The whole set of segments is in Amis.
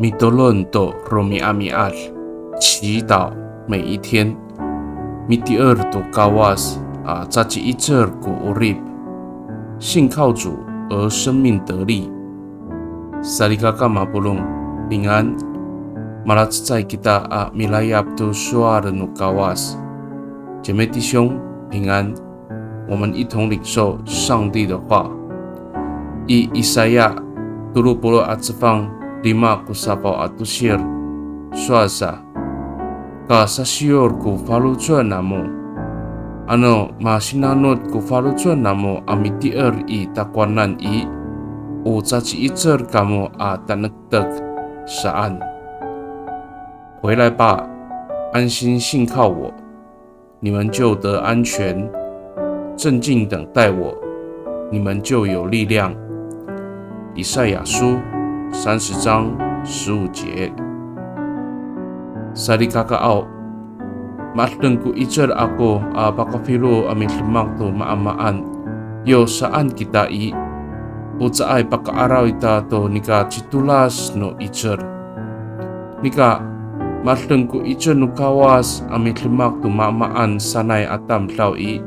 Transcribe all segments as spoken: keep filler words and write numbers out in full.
Mitolon to romi'ami'ad, 祈祷每一天。Mitier to Kawas a caci'icel ko 'orip, 信靠主而生命得力。Salikaka mapolong, 平安。Malacecay kita a milayap to sowal no Kawas. 姐妹弟兄，平安。我们一同领受上帝的话。I Isaya tolo polo' a cefang lima ko safaw a tosir, sowal sa, kasasiyor ko faloco' namo. Ano masinanot ko faloco' namo a mitier i takowanan i, o caci'icel kamo a tanektek saan. 回来吧，安心信靠我，你们就得安全。镇静等待我，你们就有力量。以赛亚书三十章十五节。Salikakaaw, ma'edeng ko 'icel ako a pakafilo a midemak to maamaan, yo saan kita i, o caay paka'araw ita to nika citolas no 'icel. Nika, ma'edeng ko 'icel no Kawas a midemak to maamaan sanay a tamdaw i,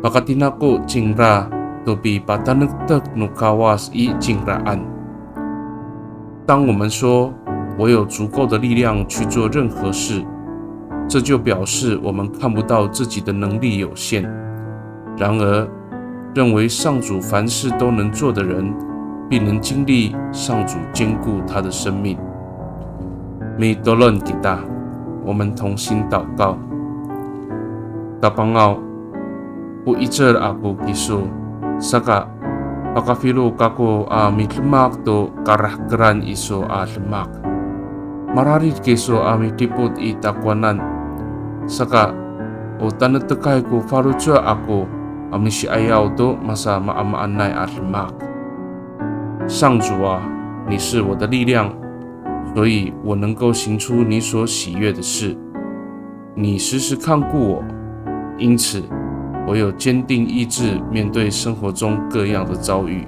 pakatinako cingra to pipatanektek no Kawas i cingraan. 当我们说我有足够的力量去做任何事，这就表示我们看不到自己的能力有限。然而，认为上主凡事都能做的人，必能经历上主坚固他的生命。Mitolon kita, 我们同心祷告。Tapangaw, o 'icel ako kiso, saka pakafilo kako a midemak to karahkeran iso a demak. Mararid kiso a midipot i takowanan, saka o tanektekay ko faloco' ako a misi'ayaw to masamaamaanay a demak. 上主啊，你是我的力量，所以我能够行出你所喜悦的事。你时时看顾我，因此我有坚定意志面对生活中各样的遭遇。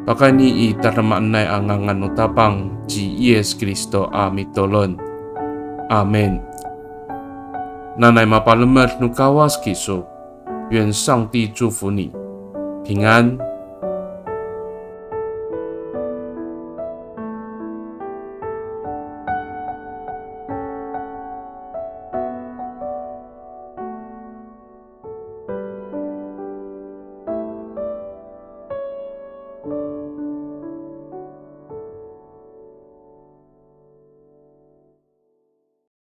Pakayni i tadamaanay a ngangan no Tapang ci Yis Kristo a mitolon. Amin. Nanay mapalemed no Kawas kiso. 愿上帝祝福你，平安。